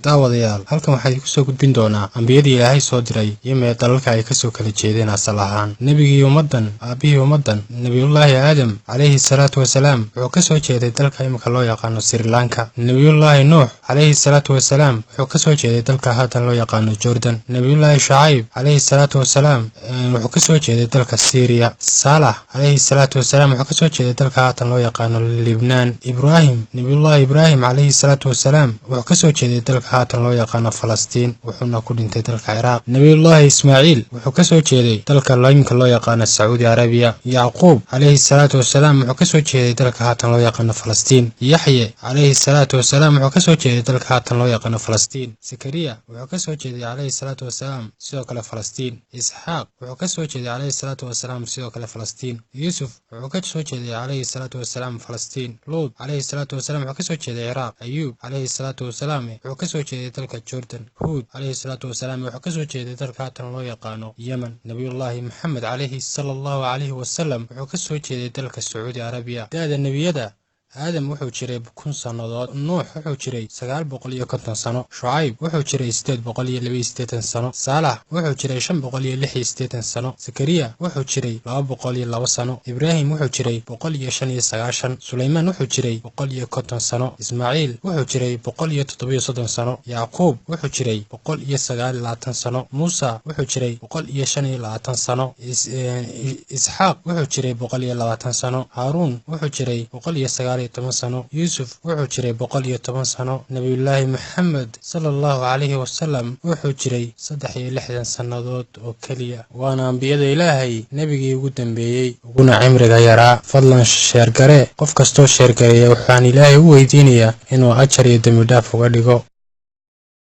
Daawadayaal, halkan waxaa idinku soo gudbin doonaa ambiyadii Ilaahay soo diray iyo mee dalalka ay kasoo kala jeedeen asal ahaan. Nebigii ummaddan, aabbihii ummaddan, Nebiyullaahi Aadam calayhi salaatu wasalaam, wuxuu kasoo jeeday dalka imika loo yaqaano Sri Lanka. Nebiyullaahi Nuux calayhi salaatu wasalaam wuxuu kasoo jeeday dalka haatan loo yaqaano Jordan. Nebiyullaahi Shacayb calayhi salaatu wasalaam wuxuu kasoo jeeday dalka Syriya. Saalax calayhi salaatu wasalaam wuxuu kasoo jeeday dalka haatan loo yaqaano Libnaan. Ibraahim, Nebiyullaahi Ibraahim calayhi salaatu wasalaam, wuxuu kasoo jeeday dalka haatan loo yaqaano Falastiin, wuxuuna ku dhintay dalka Ciraaq. Nebiyullaahi Ismaaciil wuxuu kasoo jeeday dalka imika loo yaqaano Sacuudi Arabiya. Yacquub calayhi salaatu wasalaam wuxuu kasoo jeeday dalka haatan loo yaqaano Falastiin. Yaxye calayhi salaatu wasalaam wuxuu kasoo jeeday dalka haatan loo yaqaano Falastiin. Sakariya wuxuu kasoo jeeday calayhi salaatu wasalaam sidoo kale Falastiin. Isxaaq wuxuu kasoo jeeday calayhi salaatu wasalaam sidoo kale Falastiin. Yuusuf wuxuu kasoo jeeday calayhi salaatu wasalaam Falastiin. Luud calayhi salaatu wasalaam wuxuu kasoo jeeday Ciraaq. Ayuub calayhi salaatu wasalaam wuxuu kasoo jeeday dalka Jordan. Huud calayhi salaatu wasalaam wuxuu kasoo jeeday dalka haatan loo yaqaano Yemen. Nabiyullaahi Maxamed calayhi sala Allahu calayhi wasalam wuxuu kasoo jeeday dalka Sacuudi Arabiya. Da'da nebiyada: Aadam wuxuu jiray 1000 sannadood. Nuux wuxuu jiray 950 sano. Shucayb wuxuu jiray 882 sano. Saalax wuxuu jiray 586 sano. Sakariya wuxuu jiray 202 sano. Ibraahim wuxuu jiray 195. Sulaymaan wuxuu jiray 150 sano. Ismaaciil wuxuu jiray 137 sano. Yacquub wuxuu jiray 129 sano. Muusa wuxuu jiray 125 sano. Isxaaq wuxuu jiray 120 sano. Haaruun wuxuu jiray 119 sano. Yuusuf wuxuu jiray 110 sano. Nebiyullaahi Maxamed sala Allahu calayhi wasalam wuxuu jiray 63 sannadood oo keliya, waana ambiyada Ilaahay nebigii ugu dambeeyey uguna cimriga yaraa. Fadlan share garee. Qof kastoo share gareeya waxaan Ilaahay u weydiinayaa inuu ajar iyo dembi dhaaf uga dhigo.